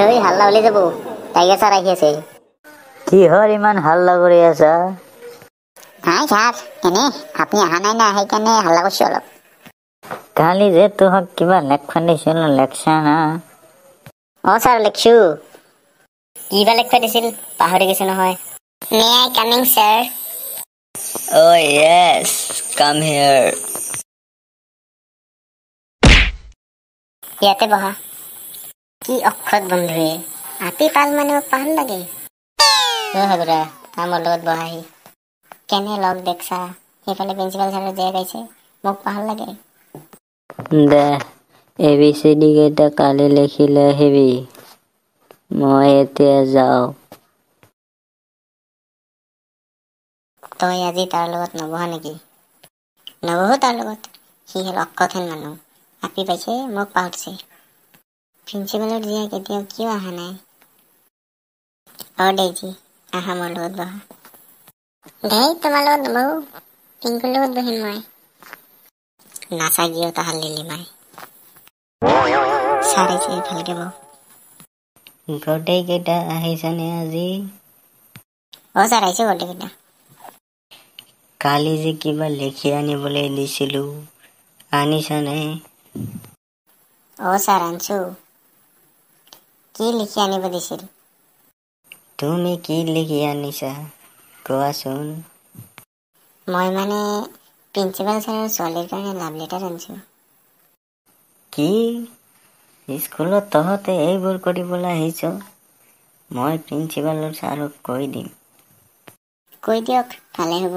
ঐ হাল্লা ওলাই যাব, টাইগাৰ ছাৰ আহি আছে। কিহৰ ইমান হাল্লা কৰি আছা? নাই ছাৰ, এনেই আপুনি অহা নাই না, সেইকাৰণে হাল্লা কৰিছোঁ অলপ। কালি যে তোহক কিবা লেখবা দিছিলো, লেখছা না? অঁ ছাৰ, লেখছো। কি বা লেখবা দিছিল পাহৰি গৈছো নহয়। May I coming sir? Oh yes, come here. ইয়াতে বহা। কি অক্ষত বন্ধুৱে, আপি পাল মানে মোক পাহৰ লাগে। অ হাগুৰা, মোৰ লগত বহাহি। কেনে লগ দেখছা, সেইফালে প্ৰিন্সিপাল ছাৰৰ জীয়েক আহিছে, মোক পাহৰ লাগে। দে, এ বি চি ডি কেইটা কালি লিখি লৈ আহিবি, মই এতিয়া যাওঁ। তই আজি তাৰ লগত নবহা নেকি? নবহো তাৰ লগত, সি হ'ল অক্ষতহেন মানুহ, আপি পাইছে মোক পাহৰিছে। প্ৰিন্সিপালৰ জীয়েক এতিয়াও কিয় অহা নাই? অ ডেইজি, আহা মোৰ লগত বহা। ধেই, তোমাৰ লগত নবহো, পিংকুৰ লগত বহিম মই। নাচা গিয়েও তাহাৰ লিলিমাই। ছাৰ আহিছে, ভালকে বহ। গোটেইকেইটা আহিছানে আজি? অ ছাৰ, আহিছে গোটেইকেইটা। কালি যে কিবা লিখি আনিবলৈ দিছিলো, আনিছানে? অ ছাৰ, আনছো। কি লিখি আনিব দিছিল? তুমি কি লিখি আনিছা কোৱাচোন? মই মানে প্ৰিন্সিপাল ছাৰৰ ছোৱালীৰ কাৰণে লাভ লেটাৰ আনিছো। কি স্কুলত তহঁতে এইবোৰ কৰিবলৈ আহিছ? মই প্ৰিন্সিপালৰ ছাৰক কৈ দিম। কৈ দিয়ক, ভালে হ'ব,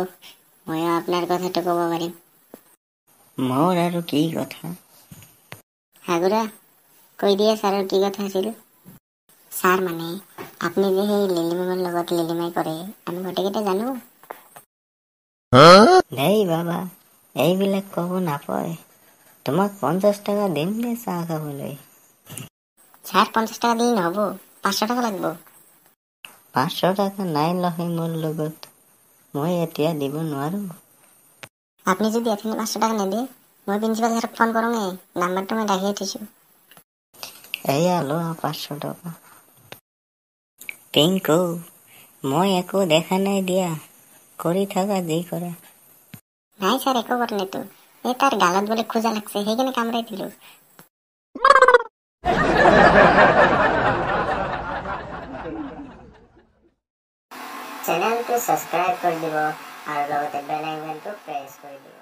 ময়ো আপোনাৰ কথাটো ক'ব পাৰিম। মোৰ আৰু কি কথা? হাগুৰা, কৈ দিয়া ছাৰৰ কি কথা আছিল। ছাৰ মানে আপুনি যে সেই লিলি মেমৰ লগত লিলিমাই কৰে, আমি গোটেইকেইটা জানো। দেই বাবা, এইবিলাক ক'ব নাপায়। তোমাক 50 টকা দিম দে চাহ খাবলৈ। ছাৰ, 50 টকা দিলে নহ'ব, 500 টকা লাগিব। 500 টকা নাই নহয় মোৰ লগত, মই এতিয়া দিব নোৱাৰো। আপুনি যদি এখিনি 500 টকা নিদিয়ে, মই প্ৰিন্সিপাল ছাৰক ফোন কৰোঁৱেই, নাম্বাৰটো মই ৰাখিয়ে থৈছোঁ। এয়া লোৱা 500 টকা। পিংকু, মই একো দেখা নাই দিয়া, কৰি থাকা যি কৰা। নাই ছাৰ, একো কৰা নাইতো, এই তাৰ গালত বোলে খোজা লাগছে, সেইকাৰণে কামৰাই দিলোঁ। চেনেলটো ছাবস্ক্ৰাইব কৰি দিব আৰু লগতে বেল আইকনটো প্ৰেছ কৰি দিব।